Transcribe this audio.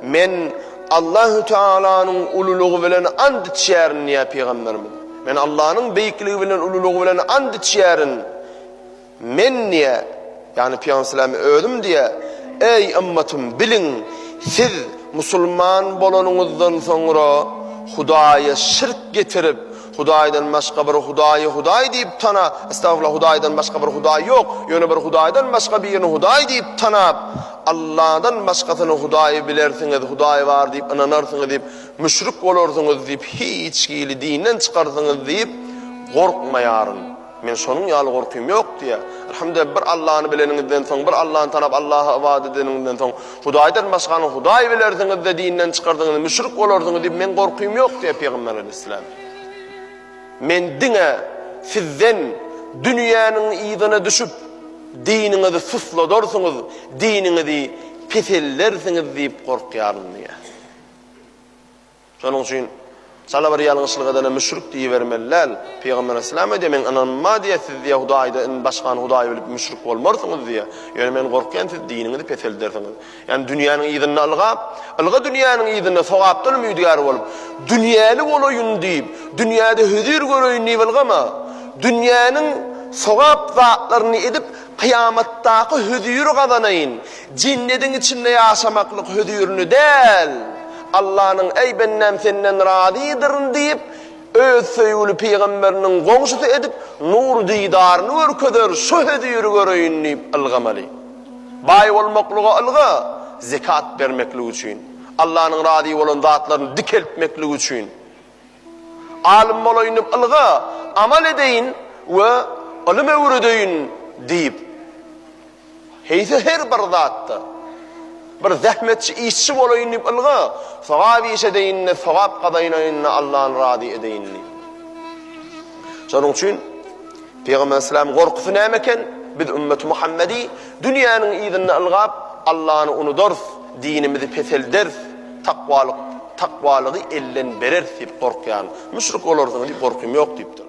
Men Allahü tealanyň ululygy bilen ant içýärin diýýär pygamberimiz. Men Allanyň beýikligi bilen ululygy bilen ant içýärin. Men diýýär, ýagny pygamber salam özüm diýýär, eý ymmatym biliň, siz musulman bolanyňyzdan soňra Hudaýa şirk getirip, Hudaýdan başga bir Hudaýy Hudaý diýip tana, estagfurullah, Hudaýdan başga bir Hudaý ýok, ýöne bir Hudaýdan başga birini Hudaý diýip tanap, Alladan başgasyny Hudaý bilersiňiz, Hudaý bar diýip ynanarsyňyz diýip, müşrik bolarsyňyz diýip, hiç hili dinden çykarsyňyz diýip gorkmaýaryn. Men şonuň ýaly gorkym ýok diýýär. Alhamdulillah bir Allany bileniňizden soň, bir Allany tanap Allaha ybadat edeniňizden soň, Hudaýdan başgany Hudaý bilersiňiz-de dinden çykarsyňyz, müşrik bolarsyňyz diýip men gorkym ýok diýýär Pygamber aleyhisselam. Men diňe sizden dünýäniň yzyna düşüp diniňizi susladarsyňyz, diniňizi peseldersiňiz diýip gorkýaryn diýýär. Şonuň üçin çala bir ýalňyşlyk edene müşrik diýibermeli däl. Pygamber aleyhisselam aýdýar, meň ynamym bar diýýär, siz diýýär Hudaýda indi başgany Hudaý bilip müşrik bolmarsyňyz diýýär. Ýöne men gorkýan siz diniňizi peseldersiňiz. Ýagny dünýäniň yzynda ylgap, ylga dünýäniň yzynda sogapdan umydygär bolup, dünýäli bolaýyn diýip, dünýäde hözir göreýin diýip ylgama. Dünýäniň sogap zatlaryny edip, kyýamatdaky höziri gazanaýyn, jennediň içinde ýaşamaklyk hözirini däl. Allanyň, Eý, bendäm, senden razydyryn diýip, Öz söýgüli pygamberiniň goňşusy edip, nur didaryny görkezer, şo höziri göreýin diýip ylgamaly. Baý bolmaklyga ylga, zekat bermeklik üçin, Allanyň razy bolan zatlaryny dikeltmeklik üçin. Alym bolaýyn diýip ylga, amal edeýin we ylym öwredeýin diýip. Heýse her bir zatda, bir zähmetçi, işçi bolaýyn diýip ylga, sogap iş edeýin-de, sogap gazanaýyn-da, Allany razy edeýin diýip. Şonuň üçin Pygamber aleyhisselam gorkusy näme eken? Biz ümmeti Muhammedi dünýäniň yzynda ylgap, Allany unudarys, dinimizi peselderis, takwalyk, takwalygy elden bereris diýip gorkýaryn. Müşrik bolarsyňyz diýip gorkym ýok diýipdir.